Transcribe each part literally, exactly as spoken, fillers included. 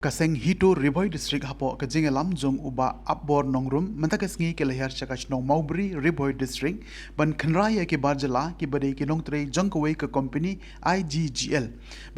Ka seng HITO Ri Bhoi District hapoh ka jingïalam jong u Bah Apbor Nongrum mynta ka sngi ki la hiar sha ka shnong Mawbri, Ri Bhoi District, ban khynra ïa ki bar jylla kiba dei ki nongtrei jong kawei ka company I G G L.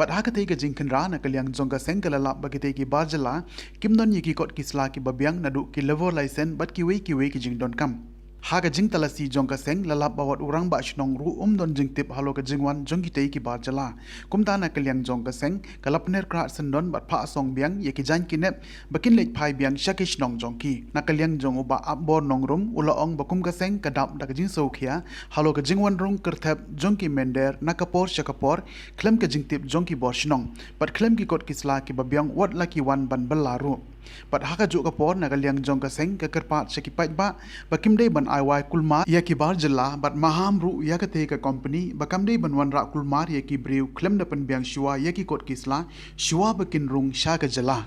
Bad ha katei ka jingkhynra na ka liang jong ka seng ka la lap ba kitei ki bar jylla kim don ïa ki kot ki sla kiba biang naduh ki labour license bad kiwei kiwei ki jingdonkam. Ha ka jingtalasi jong ka seng la lap ba wat u rangbah shnong ruh um don jingtip halor ka jingwan jong kitei ki bar jylla. Kumta na ka liang jong ka seng ka la pynhiar krad syndon bad phah song biang ïa ki jaiñ ki nep ba kin leit phai biang sha ki shnong jong ki. Na ka liang jong u Bah Apbor Nongrum u la ong ba kum ka seng ka dap da ka jingsngewkhia halor ka jingwan rung kyrthep jong ki mynder na ka por sha ka por khlem ka jingtip jong ki bor shnong bad khlem ki kot ki sla kiba biang wat la ki wan ban bylla ruh. Bad ha kajuh ka por na ka liang jong ka seng ka kyrpad sha ki paidbah ba kim dei ban ai wai kulmar ïa ki bar jylla bad maham ruh ïa katei ka company ba kam dei ban wanrah kulmar ïa ki briew khlem da pynbiang shuwa ïa ki kot ki sla shuwa ba kin rung sha ka jylla.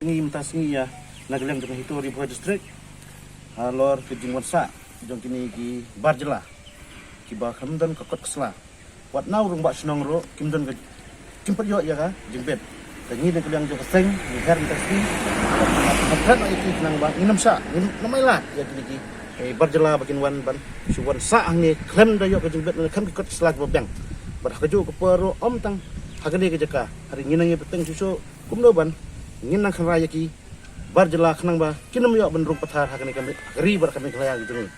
Ngi mynta sngi ïa na ka liang jong HITO Ri Bhoi District halor ka jingwan sah jong kine ki bar jylla kiba khlem don ka kot ka sla. Wat na u rangbah shnong ruh kim don ka, kim pat ïoh ïa ka jingbit. Te ngi na ka liang jong ka seng ngi her mynta sngi. Ngi her ïa ki khnang ba ngin ym shah, ngin ym ai lad ïa kine ki, eh, bar jylla ba kin wan ban shu wan sah hangne khlem da ïoh ka jingbit ne khlem ki kot ki sla kiba biang. Bad ha kajuh ka por ruh ym tang ha kane ka jaka, hynrei ngi nang ïa bteng shuh shuh kumno ban ngin nang khynra ïa ki bar jylla khnang ba kin ym ïoh ban rung pathar ha kane ka ri bad ha kane ka liang jong ngi.